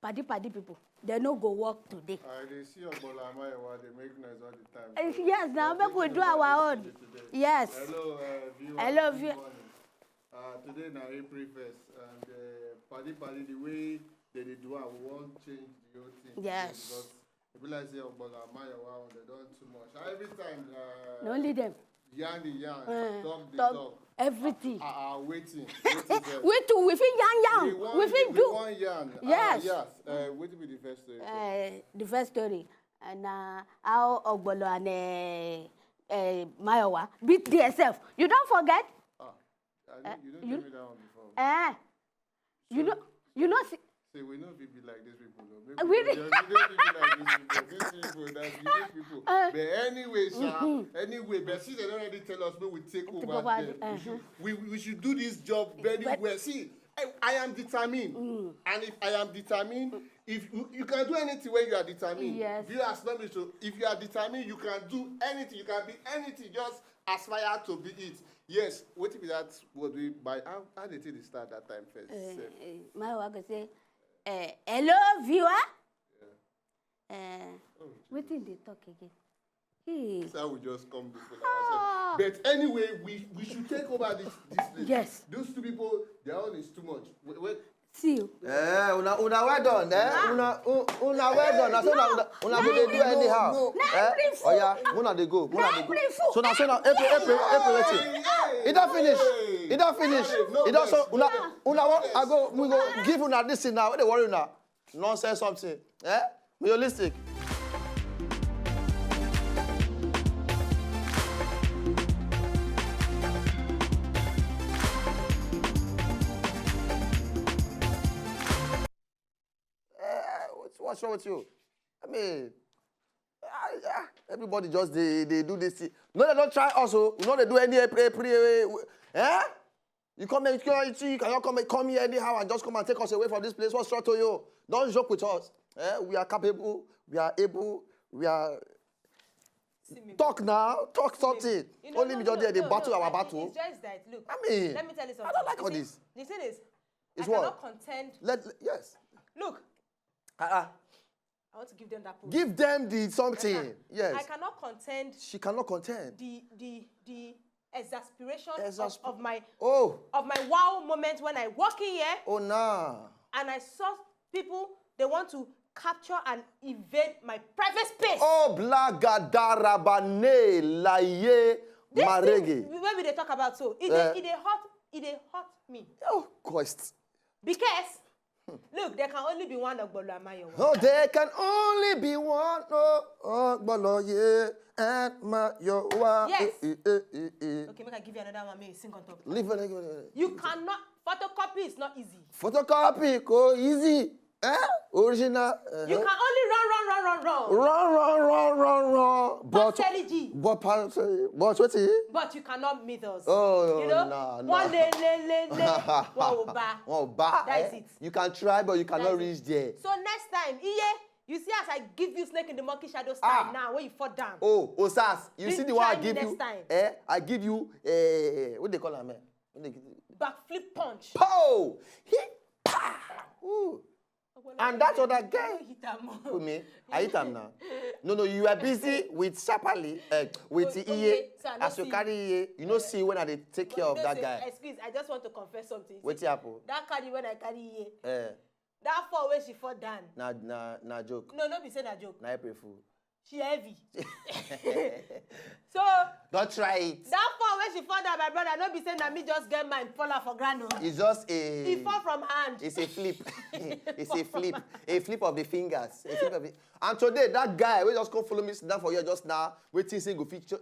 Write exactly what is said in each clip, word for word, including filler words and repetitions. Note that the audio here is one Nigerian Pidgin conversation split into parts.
Paddy paddy people, they no go work today. I dey see Ogbola Amayewa dey make noise all the time. Eh, yes, now make we do our own. Yes. Hello, uh, viewers. Hello, view- Uh, today na April first, and uh, paddy paddy, the way they dey do am, we wan change the whole thing. Yes. Because e be like say Ogbola Amayewa own, they don too much. Every time, uh, na only them. Yarn the yarn, uh, talk the talk. Everything. Ah, ah, ah, waiting. We too, we fit yarn yarn. We fit do. We wan yarn. Yes. Ah, yes. Uh, wetin be the first story? Uh, the first story. And uh, how Ogbolo and uh, uh, Mayowa beat themselves. You don't forget? Ah, I, uh, you don't you, tell me that one before. Eh? Uh, you know, you know. See, say we no fit be like these people o. Make we no fit be like these people. These people, that these people. Uh, but anyway, sha, mm-hmm. Anyway, but since they already tell us, make we take over them. Uh-huh. We, we should do this job very but, well. See, I, I am determined, mm. And if I am determined, mm. If you, you can do anything when you are determined. Yes. Viewers, not me so. If you are determined, you can do anything. You can be anything. Just aspire to be it. Yes. What if that would be by how, how did it start that time first? Uh, uh, my work say, uh, hello viewer. Yeah. Uh, oh, wetin dey talk again? Hey. That's how we just come before ourselves. Ah. But anyway, we, we should take over this, this place. Yes. Those two people, their own is too much. Wait, wait. See you. Eh, una, una well done, eh? Ah. Una, una well done. Na so una, una go dey do anyhow. Eh? Oya, una dey go, una dey go. So na so na, April, April, April, wetin? E don finish. E don finish. E don so una, una wan, I go, we go give una this thing now. Wey dey worry una? Nonsense something. Eh? Realistic. Eh, what's, what's wrong with you? I mean, ah, ah, everybody just dey dey do this thing. No, they don't try us. Oh, no, they do any April. April eh? Eh? You come here, you, come- you cannot come, come here anyhow and just come and take us away from this place. What's wrong to you? Don't joke with us. Eh? We are capable, we are able, we are. Talk now, talk something. You know, Only no, me just no, there, they no, battle no, our I- battle. It's just that, look, I mean, let me tell you something. I don't like You all see, this. The thing is, It's I what? Cannot contend. Let, let- yes. Look, Uh-uh. I want to give them that post. Give them the something. Yes. I cannot contend. She cannot contend. The the the exasperation Exasp- of, of my oh. Of my wow moment when I walk in here. Oh nah. And I saw people they want to capture and invade my private space. Oh blagadarabane laye marege. This thing wey we dey talk about so, e dey uh, e dey hurt e dey hurt me. Oh Christ. Because Look, there can only be one Ogbolo Amayowa. Oh, there can only be one oh, Ogbolo, yeah, and Mayowa. Yes. Eh, eh, eh, eh, eh. Okay, make I give you another one. May you sing on top. Leave it, leave it, leave it. You cannot. Photocopy is not easy. Photocopy, go easy. Eh? Original. Uh-huh. You can only run, run, run, run, run. Run, run, run, run, run. But, but, but, but, but, but you cannot meet us. Oh, you know? Nah, nah. One le, le, le, le. One oba. One oba. That eh? Is it. You can try, but you cannot reach there. So next time, Iye, you see as I give you snake in the monkey shadow style ah. Now, when you fall down. Oh, Osas, oh, you see the one I give you. Time. Eh? I give you, eh, what they call am? Eh? What they give you? Backflip punch. Pow! He, pa! Ooh. And that other guy. Hit am. Who me? I hit am now. No, no, you are busy with Sharply, uh, with oh, Iye. Okay. So as you carry Iye, you know, see when I dey take care of that guy. Excuse, I just want to confess something. Wetin happen? That carry when I carry Iye. Eh. That fall wey she fall down. Na na na joke. No, no be say na joke. Na April fool. She heavy. So don't try it. That fall wey she fall down, my brother, no be say na me just get mine fall am for ground o. It's just a. E fall from hand. It's a flip. It's a flip. A flip of the fingers. A flip of the, and today that guy wey just come follow me sit down for here just now, wetin say go fit cho-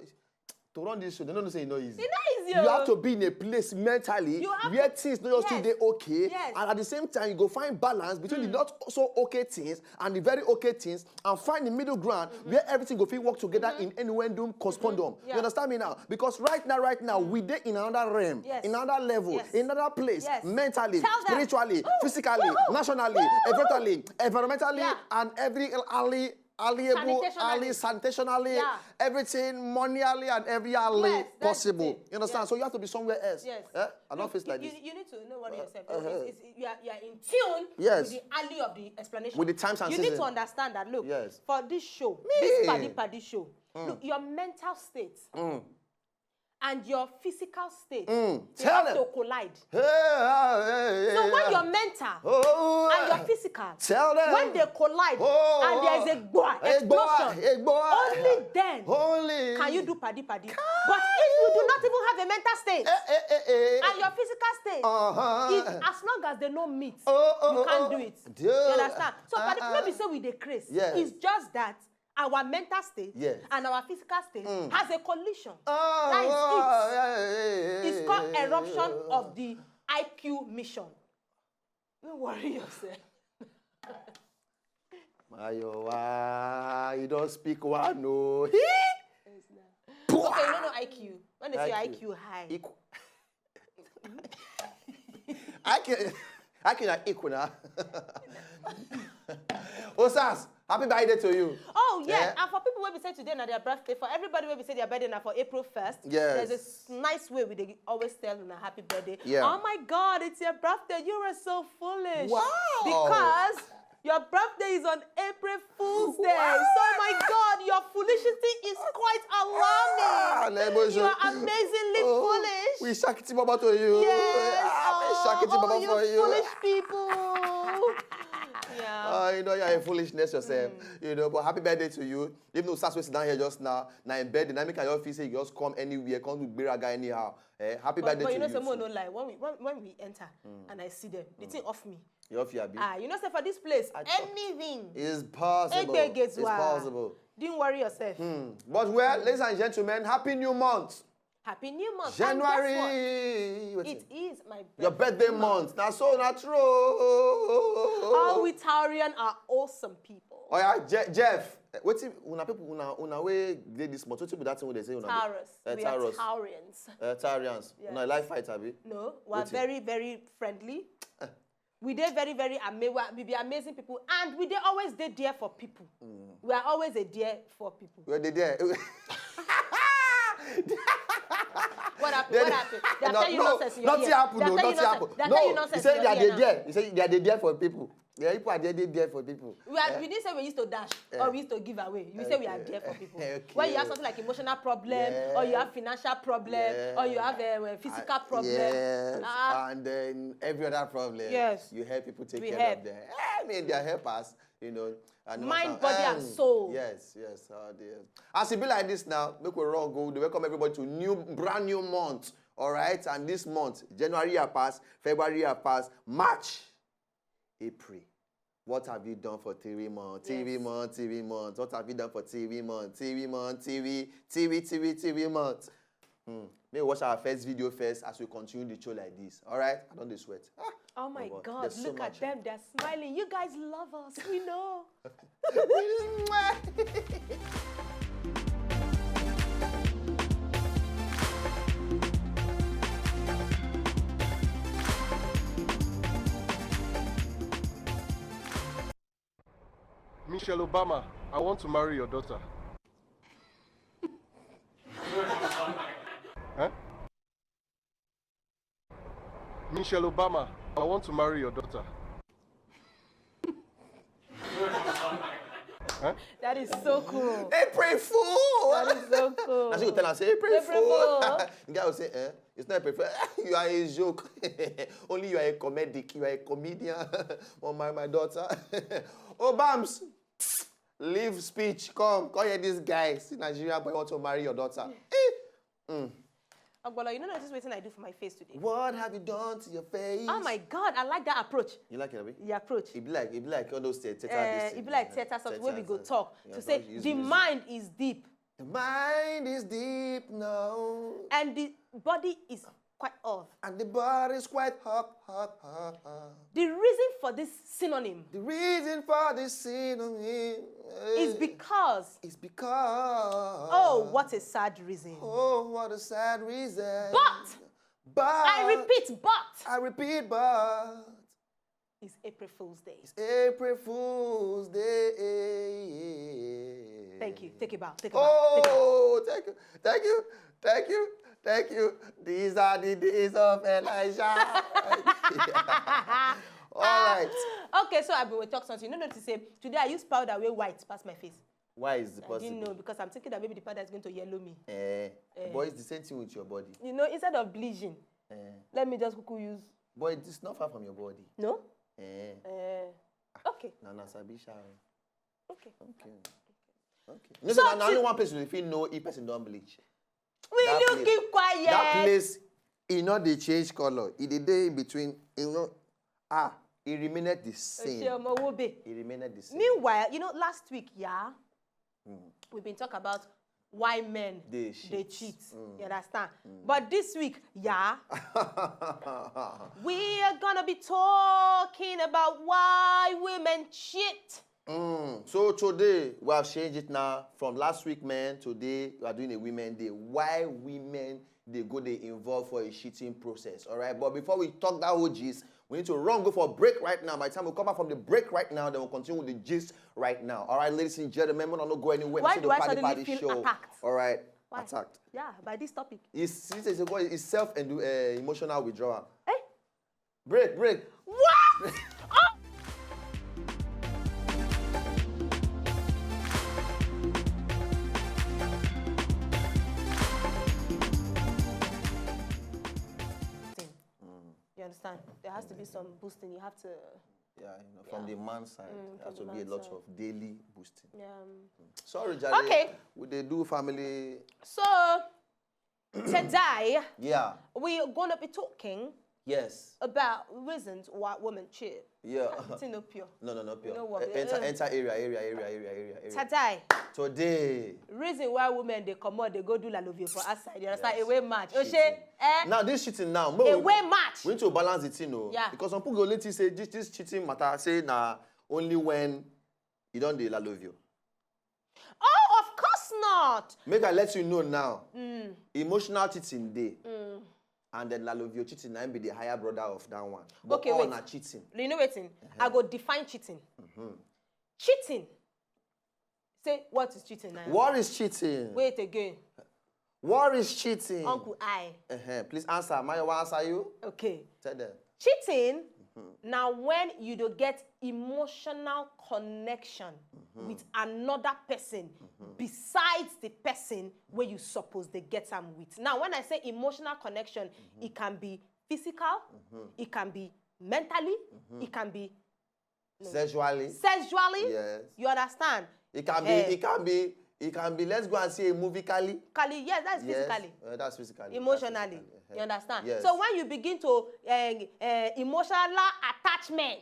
to run this show, they don't know say e no easy. E no easy. You have to be in a place mentally where things no just dey okay, yes. And at the same time you go find balance between the not so okay things and the very okay things, and find the middle ground where everything go fit work together in innuendum conspondum. You understand me now? Because right now, right now, we dey in another realm, in another level, in another place, mentally, spiritually, physically, nationally, environmentally, environmentally, and every alley alley able, Sanitation alley, alley. Sanitation alley, Yeah. everything, money alley, and every alley Yes, that's possible. it. You understand? Yes. So you have to be somewhere else. Yes. Eh? An Look, office like you, this. You need to know what Uh, yourself. uh-huh. It's, it's, you, are, you are in tune Yes. With the alley of the explanation. With the times and You need season. To understand that, look, Yes. For this show, Me. This paddy paddy show, look, your mental state Mm. and your physical state Mm. they Tell have them. To collide. Hey, ah, hey, hey, So when ah. Your mental Oh, and your ah. Physical, Tell them. When they collide Oh, and there is a boa, Hey, boa, explosion, hey, boa. Only then Only. Can you do paddy paddy. But if you do not even have a mental state Eh, eh, eh, eh. And your physical state, Uh-huh. it, as long as they no meet, Oh, oh, you oh, can't oh. Do it. Yeah. You understand? So paddy Uh-uh. No be say we dey craze. Yes. It's just that our mental state Yes. And our physical state Mm. Has a collision. Oh, That is it. yeah, yeah, yeah, It's called yeah, eruption yeah. Of the I Q mission. Don't worry yourself. Mayowa, you don't speak one, no. Okay, you don't know I Q. When they say I Q high. Equ- I can, I can equal now. Osas, happy birthday to you. Oh yeah, Yeah. And for people wey be say today na their birthday, for everybody wey be say their birthday na for April first, Yes. There's a s- nice way we dey always tell una happy birthday. Yeah. Oh my God, it's your birthday. You are so foolish. Wow. Because your birthday is on April Fool's Day. Wow. So my God, your foolishness is quite Ah, alarming. Lebo You are Jean. Amazingly Oh, Foolish. We shakiti baba to you. Yes. Ah, we shakiti Oh, baba you for you. Foolish people. Yeah. Uh, you know, you're a foolishness yourself. You know, but happy birthday to you. Even though Sas was down here just now, now in bed, dynamic and your office, you just come anywhere, come to Gberaga anyhow. Eh, happy But, birthday but to you know, you. Say more Too. No lie. When we when, when we enter and I see them, the thing off me. You off your beat. Ah, you know, say for this place, I chop. Anything It's possible. Egbe It's Gezua. Possible. Didn't worry yourself. But well, ladies and gentlemen, happy new month. Happy New Month. And guess what? January. Wait. It is my birthday. Your birthday month. Now so natural. All we Taurian are awesome people. Oh yeah, Je- Jeff. Eh, wetin una people una una wey dey this month? Wetin be that thing wey they say una? Taurus. Eh, We Taurus. Are Taurians. Uh, Tarians. Yes. Una like fight, abi? No, we are Wetin? Very, very friendly. We dey very, very ama- we, we be amazing people, and we dey always dey there for people. We are always a there for people. Well, they there. What happened? They- What happened? They No, tell you no, nonsense. in your nothing ear. happened. They No, tell you nothing nonsense. happened. They No, tell you nonsense. he said in your that ear they now. there. He said that they there for people. Yeah, people are there, they there for people. We, are, Eh? We didn't say we used to dash or we used to give away. You say we are Okay. There for people. Okay. When you have something like emotional problem or you have financial problem or you have a, a physical Ah, problem. Yes, Ah. And then every other problem. Yes. You help people take We care help. Of them. I mean, they help us, you know. And Mind, also, body, and um, soul. Yes, yes. Uh, the, as it be like this now, make we run go. They welcome everybody to new, brand new month. All right, and this month, January year pass, February year pass, March, April. What have you done for three months? Three Yes. Months, three months. What have you done for three months? Three months, three, three, three, three months. Hmm. May we watch our first video first as we continue the show like this. All right, I don't dey sweat. Ah, Oh my but God, there's so look at much. Them. They're smiling. You guys love us. We know. Michelle Obama, I want to marry your daughter. Huh? Michelle Obama, I want to marry your daughter. Huh? That is so cool. April Fool! That is so cool. That's what you tell her. Say April, April Fool. Fool. The guy will say, eh? You are a joke. Only you are a comedic. You are a comedian. Oh my, my daughter. Oh Bams, leave speech. Come, come here. This guy. See Nigerian boy want to marry your daughter. Eh? Agbolo, you know this wetin I do for my face today. What have you done to your face? Oh my God, I like that approach. You like it, abi? The approach. It be like it be like all those theater. Uh, This thing, it be like uh, theater stuff wey we go theater. Talk Yeah, to say use the music. Mind is deep The mind is deep now, and the body is quite off. And the body is quite hot, hot, hot, hot. The reason for this synonym The reason for this synonym is because is because oh, what a sad reason. Oh, what a sad reason. But But I repeat, but I repeat, but It's April Fool's Day. It's April Fool's Day. Thank you. Take a bow. Take a bow. Take a bow. Oh, thank you, thank you, thank you, thank you. These are the days of Elijah. All right. Okay, so I bin wan talk something. You know, notice say today I use powder wey white pass my face. Why is it I didn't know possible? Because I'm thinking that maybe the powder is going to yellow me. Eh, but it's the same thing with your body. You know, instead of bleaching, Eh, let me just kuku use. But it's not far from your body. No? Eh, Uh, okay. Na na sabi sha. Okay. Okay. Okay. You know, so na ti- only one place you fit know if person don bleach. Will That you place- keep quiet? That place, e no dey change color. E dey dey in between. You know, ah, e remained the same. Ṣé ọmọ wo bè? E remained the same. Meanwhile, you know, last week, yeah, Mm. we've been talking about why men They they cheat. cheat. Mm. You understand? But this week, yeah, we are gonna be talking about why women cheat. Mm. So today we have changed it now from last week men. Today we are doing a women day. Why women they go they involve for a cheating process? All right. But before we talk that whole gist, we need to run go for a break right now. By the time we come back from the break right now, then we'll continue with the gist right now. All right, ladies and gentlemen, we don't go anywhere. Why This is do the I Padi suddenly Padi feel show. Attacked? All right, Why? Attacked. Yeah, by this topic. It's it's it's, a, it's self and uh, emotional withdrawal. Eh? Break, break. What? Oh! You understand? There has to be some boosting. You have to. Yeah, you know, from Yeah. the man side, Mm, it has to from the be a man lot side. of daily boosting. Um, Sorry, Jare. Okay. We they do family. so today Yeah. we're gonna be talking Yes. about reasons why women cheat. Yeah. It's not pure. No, no, no, pure. know what? Eh, enter, Uh, enter area, area, area, area, area, area. Today, Today. reason why women they come out, they go do lalovio for outside. You understand? Yes. Away match. Oh, Cheating. Eh? Now this cheating now. Mo, we, Away match. we need to balance the thing, no? Yeah. Because some people go only say this this cheating matter. Say na only when you don't dey lalovio. Oh, of course not. Make I let you know now. Mm, Emotional cheating day, mm. And then lalovio cheating na him be the higher brother of that one. But Okay, all wait. Na cheating. You know wetin? I go define cheating. Cheating. Say what is cheating now? What is cheating? Wait again. What is cheating? Uncle I. Uh-huh. Please answer. Mayowa answer you. Okay. Tell them. Cheating now when you don't get emotional connection with another person besides the person where you suppose they get am with. Now, when I say emotional connection, it can be physical, it can be mentally, it can be Sexually. Sexually. Yes. You understand? It can be. Eh. It can be. It can be. Let's go and see a movie, Kali. Kali, yes, that's Yes. Physically. Uh, that's physically. Emotionally. That's physically. Uh-huh. You understand? Yes. So when you begin to uh, uh, emotional attachment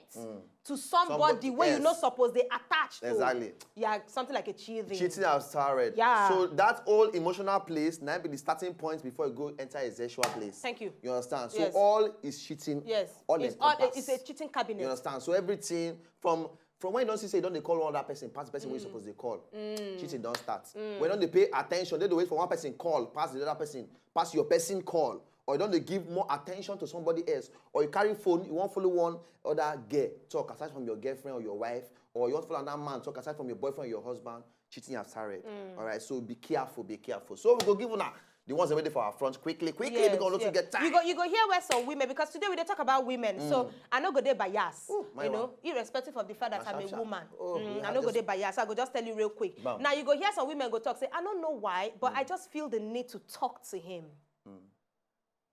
to somebody Somebody, where you yes. Not supposed to attach to, Exactly. Yeah, something like a cheating. Cheating has started. Yeah. So that all emotional place now be the starting point before you go enter a sexual place. Thank you. You understand? So Yes. All is cheating. Yes. All It's, all, encompass. It's a cheating cabinet. You understand? So everything from from when you don't see say you don't they call one other person, pass the person where you supposed to call. Mm. Cheating don't start. When don't they pay attention, they don't wait for one person call, pass the other person, pass your person call, or you don't they give more attention to somebody else, or you carry phone, you won't follow one other girl talk aside from your girlfriend or your wife, or you won't follow another man talk aside from your boyfriend or your husband. Cheating has started. All right, so be careful, be careful. So we go give una the ones that waiting for our front quickly, quickly Yes, because we don't yes. Get time. You go, you go hear words of women because today we dey talk about women. So I no go dey bias. Ooh, my You know, one. irrespective of the fact that Na I'm a sharp, sharp. Woman. Oh, Mm, yeah, I no go just dey bias. I go just tell you real quick. Bam. Now you go hear some women go talk say, I don't know why, but I just feel the need to talk to him.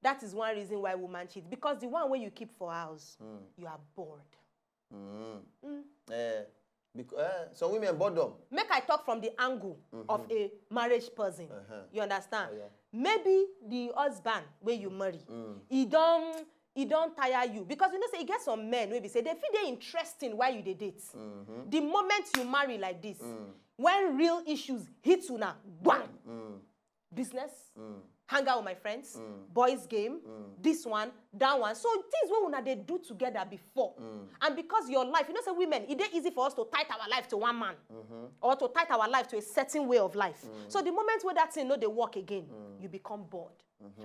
That is one reason why woman cheat, because the one where you keep for house, you are bored. Mm. Eh, because, eh, some women boredom. Make I talk from the angle of a marriage person. Uh-huh. You understand? Oh, yeah. Maybe the husband where you marry, he don't he don't tire you, because you know say you get some men maybe say they feel they interesting while you dey date. The moment you marry like this, when real issues hit you now, bam, business, hang out with my friends, boys game, this one, That one. So things wey una dey do together before. And because your life, you know say women, e dey easy for us to tie our life to one man or to tie our life to a certain way of life. So the moment wey that thing no dey work again, you become bored.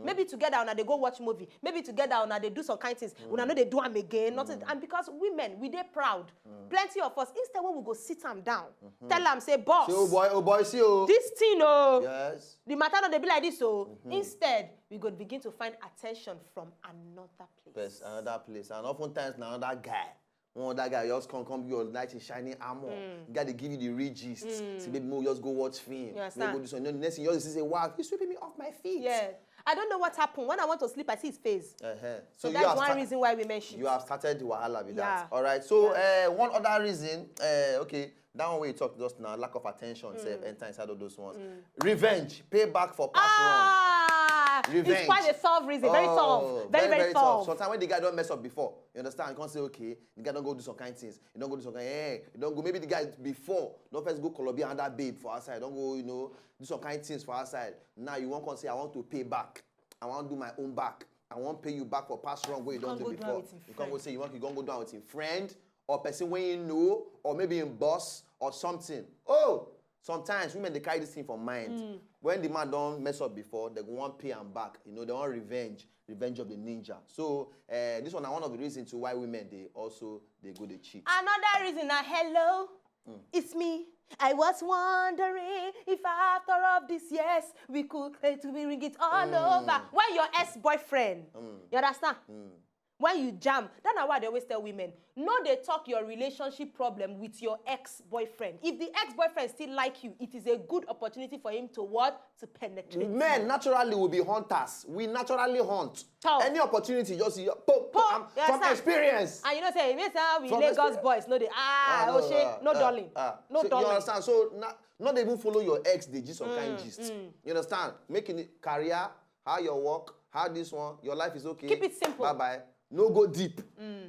Maybe together una dey go watch movie, maybe together una dey do some kind things, una no dey do am again, nothing. And because women, we dey proud. Plenty of us, instead wey we go sit am down, tell am say, "Boss, Say, oh boy, oh boy, see, oh. This thing, oh, Yes. The matter no dey be like this, oh." Instead, we go begin to find attention from another place. Yes, another place. And oftentimes, na another guy. One other guy just come, come, your knight in shining armor. Guy, they give you the real gist. Say, "Baby, mo just go watch film. You Mo understand? Go do something." The next thing you just say, "Wow, he's sweeping me off my feet." Yeah. I don't know what happened. When I want to sleep, I see his face. Uh-huh. So, you that's have one start- reason why women shit. You have started wahala with Yeah. That. All right. So uh, one other reason, uh, okay, that one we talked just now, lack of attention, self enter inside of those ones. Revenge, payback for past wrong. Ah, Revenge. It's quite a solve reason. Very Oh, solve. Very, very, solve. Sometimes when the guy don't mess up before, you understand? You can't say, "Okay, the guy don't go do some kind of things. You don't go do some kind. Eh, you don't go. Maybe the guy before don't first go Colombia under babe for outside. Don't go, you know, do some kind of things for outside. Now you won't come say, 'I want to pay back. I want to do my own back. I want to pay you back for past wrong way you don't Can't do go do before.'" am with him You can't go friend. Say you want to go go do am with him friend or person when you know, or maybe in boss or something. Oh, sometimes women they carry this thing for mind. When the man don't mess up before, they go want pay am back. You know, they want revenge, revenge of the ninja. So uh, this one na one of the reasons to why women they also they go they cheat. Another reason na hello. It's me. I was wondering if after all these years we could eh, to be ring it all over. When your ex-boyfriend, you understand? When you jam, that's why they always tell women, no, they talk your relationship problem with your ex-boyfriend. If the ex-boyfriend still like you, it is a good opportunity for him to what? To penetrate. Men naturally will be hunters. We naturally hunt. Talk. Any opportunity, just see, boom, Boom, I'm- you from understand? Experience. And you know say, me say we From Lagos experience. Boys no dey ah, Ah, oh shey, no ah, darling, ah. no So, you darling. Understand? So na, not even follow your ex, they just some kind gist. You understand? Making it career, how your work, how this one, your life is okay. Keep it simple. Bye bye. No go deep.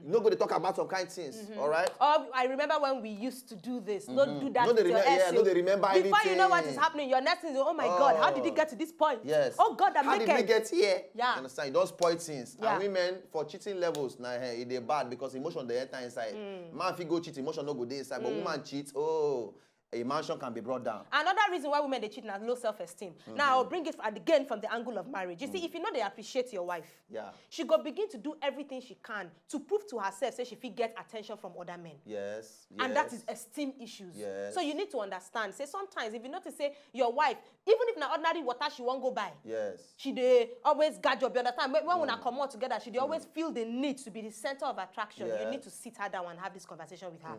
No go to talk about some kind things. All right. Oh, I remember when we used to do this. No do that No, they with your remember- ex. yeah, no, Oh. they remember Before you know what anything. is happening, your next thing is, oh my God, how did he Oh. Get to this point? Yes. Oh God, I'm How naked. Did we get here? Yeah. You understand? You don't spoil things. Yeah. And women for cheating levels, now hey, they bad because emotion they enter inside. Man, if you go cheat, emotion no go dey inside. But woman cheat, oh, a mansion can be brought down. Another reason why women they cheat na low self-esteem. Now I'll bring it again from the angle of marriage. You see, if you know they appreciate your wife, Yeah. she go begin to do everything she can to prove to herself say she fit get attention from other men. Yes. And that is Yes. Esteem issues. Yes. So you need to understand. Say sometimes if you notice say your wife, even if na ordinary water she wan go buy, Yes. she dey always gadge up. You understand? When, when una comot together, she dey always feel the need to be the center of attraction. You Yeah. Need to sit her down and have this conversation with her.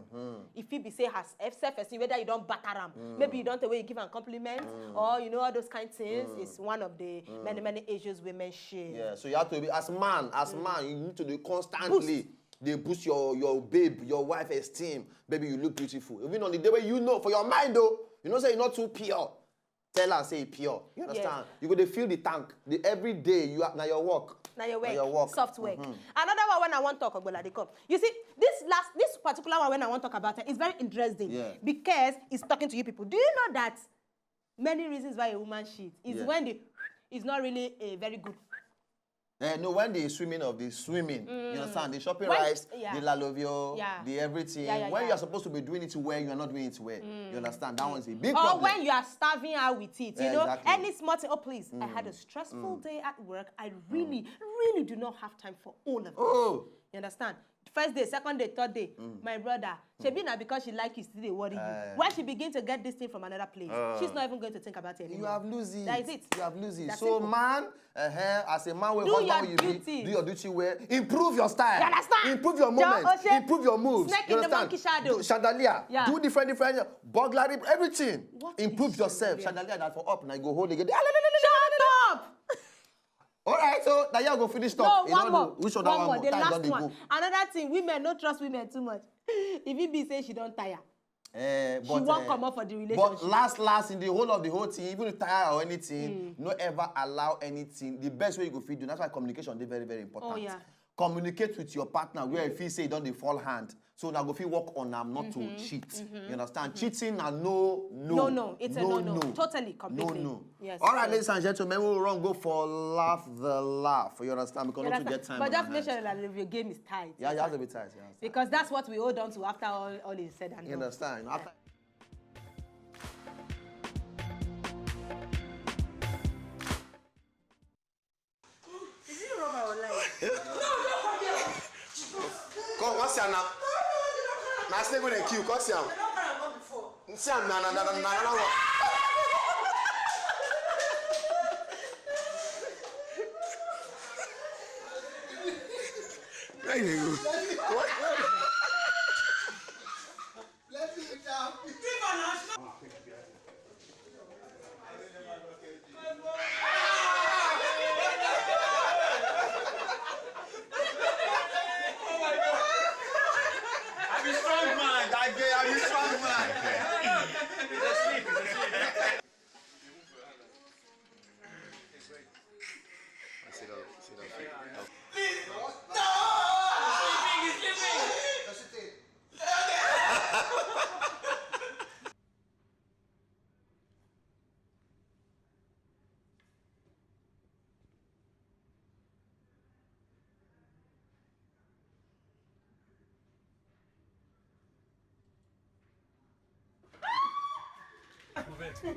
If it be say her self-esteem, whether you don't batter am, maybe you don't the way you give am compliment, or you know all those kind things. It's one of the many many issues women share. Yeah. So you have to be as man, as man, you need to do constantly. They boost your your babe, your wife esteem. Baby, you look beautiful. Even on the day where you know for your mind though, you know say you're not too pure. Tell her say e pure. You understand? You go dey fill the tank. The every day you are now your work. Now your work. Na your work. Soft work. Another one when I want talk, Ogbola, they come. You see, this last, this particular one when I want talk about it is very interesting Yeah. Because it's talking to you people. Do you know that many reasons why a woman cheats is Yeah. When the is not really a very good. Eh, no, when the swimming of the swimming, you understand? The shopping When- rice, yeah. The lalovio, Yeah. The everything. Yeah, yeah, When yeah. You are supposed to be doing it well, you are not doing it well. You understand? That one's a big Or problem. When you are starving her with it, you Yeah, know, exactly. Any small thing. Oh, please, I had a stressful day at work. I really, really do not have time for all of this. Oh. You understand? First day, second day, third day, my brother. Shebi na because she like you, still dey worry you. Eh. When she begin to get this thing from another place, Uh. She's not even going to think about it anymore. You have lose it. That is it. You have lose it. That's So simple. Man, uh-huh, as a man, will Do husband your will you be, duty. Do your duty well. Improve your style. You understand? Improve your Jọ movement. Oshé, Improve your moves. Snake You in the understand? Monkey shadow. Do- Chandelier. Yeah. Do different, different burglary, everything. What Improve is yourself. chandelier? Chandelier that for up now you go hold again. Shut up! All right, so now you go finish talk. No, You one don't more. Know. Which other One one? More. More? The Time last don dey one. Go. Another thing, women no trust women too much. If it be say she don't tire, Eh, she but, won't eh, come up for the But relationship. Last, last in the whole of the whole thing, even if tire or anything, no ever allow anything. The best way you go feed you. That's why communication is very, very important. Oh, yeah. communicate with your partner where you feel say you don dey fall hand, so una go fit work on am not to cheat. You understand? Cheating na no, no. No, no, it's a no, no, no. Totally, completely. No, no. Yes, all right, yes. Ladies and gentlemen, we will run go for laugh the laugh. You understand? Because we don't get time. But just make sure that your game is tight. Yeah, you have to be tight. You understand? Because that's what we hold on to after all, all is said and done. You understand? After Is it rubber or light? Come, come see am now. Na snake wey dem kill, come see am. See am na, na, na, na, na, na, na. Where you dey go? I be strong man, that girl, I be strong man. It's a sleep, it's a sleep. Sit down, sit down. Please, no! He's sleeping, he's sleeping.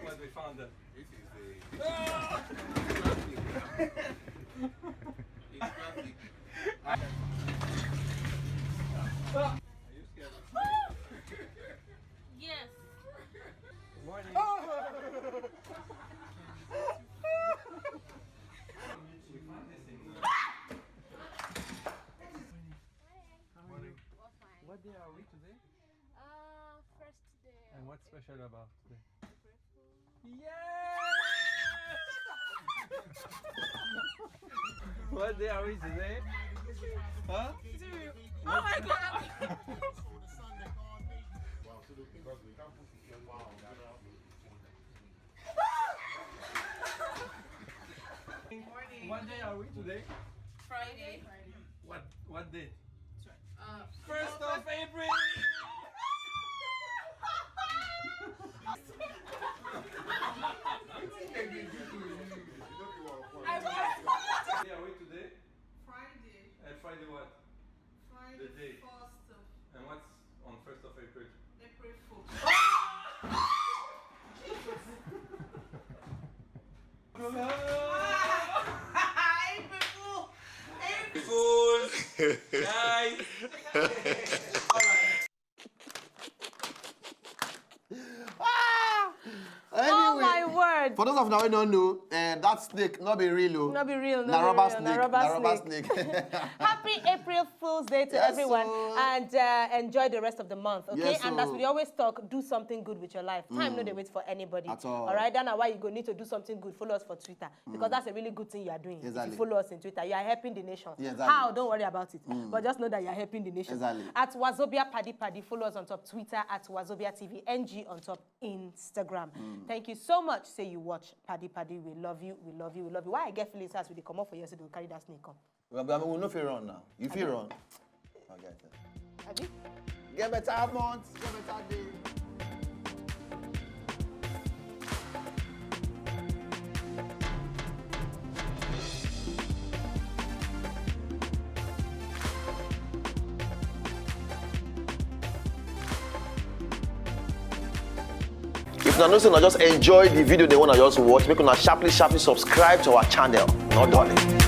What we found them. This is the. It's plastic. Are you scared? Yes. Good morning. We found this thing. Morning. We're fine. What day are we today? Uh, first day. And what's special about today? April Fool. Yeah! What day are we today? Huh? Two. Oh my God! Wow, so the thing is, we can't put it here. Wow. Morning. What day are we today? Friday. What, what day? Uh, first of April. What day are we today? Friday. Uh, Friday what? Friday the day. First. And what's on first of April? April Fool. Hey, people! Hey, people! Guys! Ah! Oh my word! For those of you who don't know, eh, that snake no be real o. No be real, no be real. Na rubber snake. Na rubber snake. Happy April Fool's Day to everyone, and, uh, enjoy the rest of the month, okay? Yes, and as we always talk, do something good with your life. Time no dey wait for anybody. At all. All right, that's why you go need to do something good. Follow us for Twitter, because that's a really good thing you are doing. Exactly. If you follow us in Twitter, you are helping the nation. Yeah, exactly. How? Don't worry about it. But just know that you are helping the nation. Exactly. At Wazobia Paddy Paddy, follow us on top Twitter at Wazobia T V N G on top Instagram. Thank you so much. Say you watch Paddy Paddy. We love you. We love you. We love you. Why I get feelings as we dey comot for here, so they carry that snake come. Well, I mean, we no fit run now. You fit run. Okay. Abi? Get better months, get better day. If una know say una just enjoy the video, they wanna just watch, make una sharply, sharply subscribe to our channel. No darling.